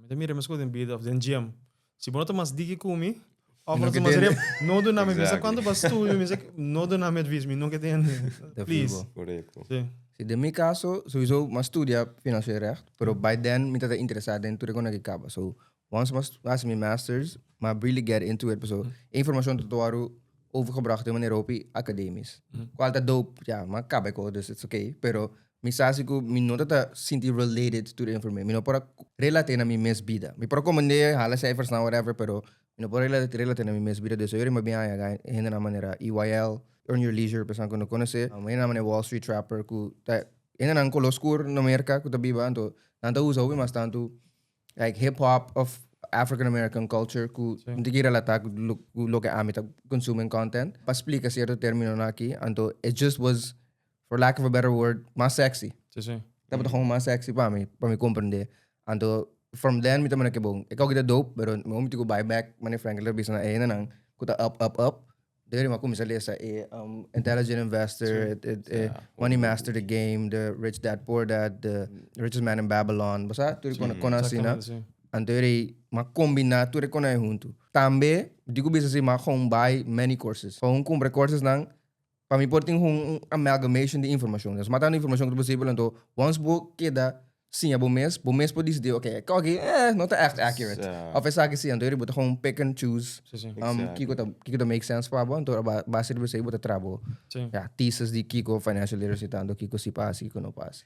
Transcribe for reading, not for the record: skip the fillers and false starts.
Mi ta mira mescos den bida of den gym. Si bo no ta mas diki cu mi, of no ta mas rep, no duna mi. Mi sa cuanto bo a studia, mi sa no duna mi advies, mi no ke tende. Please. Correcto. Si. Si, den mi caso, sowieso mi a studia financieel recht, pero by then mi tabata interesa den tur e cosnan ki caba. So, once mi a haci mi masters, mi a really get into it, pasobra e informacion ta worde overgebracht den manera hopi academisch. Cual ta dope, ya, mi a caba e cos, dus it's okay, pero Mi sa si ku mi no ta ta sinti related to the information. Mi no por a relate na mi mes bida. Mi por a komende, hala cijfersnan, whatever, pero mi no por relate na mi mes bida. Dus ayora mi a bin haña hendenan manera EYL, Earn Your Leisure, personanan ku no konosé. Hendenan manera Wall Street Trapper ku ta hendenan koló skur na Merka ku ta biba, anto nan ta usa hopi mas tantu like hip hop of African American culture ku no ta kier relata ku loke ami ta consuming content pa splika sierto terminonan aki. Anto it just was, for lack of a better word, mas sexy. Sí, sí. Tabata gewoon mas sexy pa mi, pa mi comprende. Anto, from then mi ta manda ke bon. E kau ki ta dope, pero mi hopi ku buy back, mane Franklin ta bisa na e hendenan ku ta up, up, up. Deri mi a kuminsa lesa e Intelligent Investor, e Money Master the Game, The Rich Dad Poor Dad, The Richest Man in Babylon. Bo sa tur e kon asina. Anto eri mi a kombina tur e kon ei huntu. Tambe, di ku bisa si mi a gewoon buy many courses. Gewoon kumpra e coursesnan. Pa mi por tin un amalgamation di informacion. Dus mas tanto informacion cu ta posibel, anto once bo keda siña bo mes, bo mes por dicidi, ok, esaki eh, no ta echt accurate. Of esaki si, anto bo ta gewoon pick and choose kico ta, kico ta make sense pa bo, anto a base di esey bo ta traha bo, ya, thesis di kico financial literacy ta, anto kico si pa haci, kico no pa haci.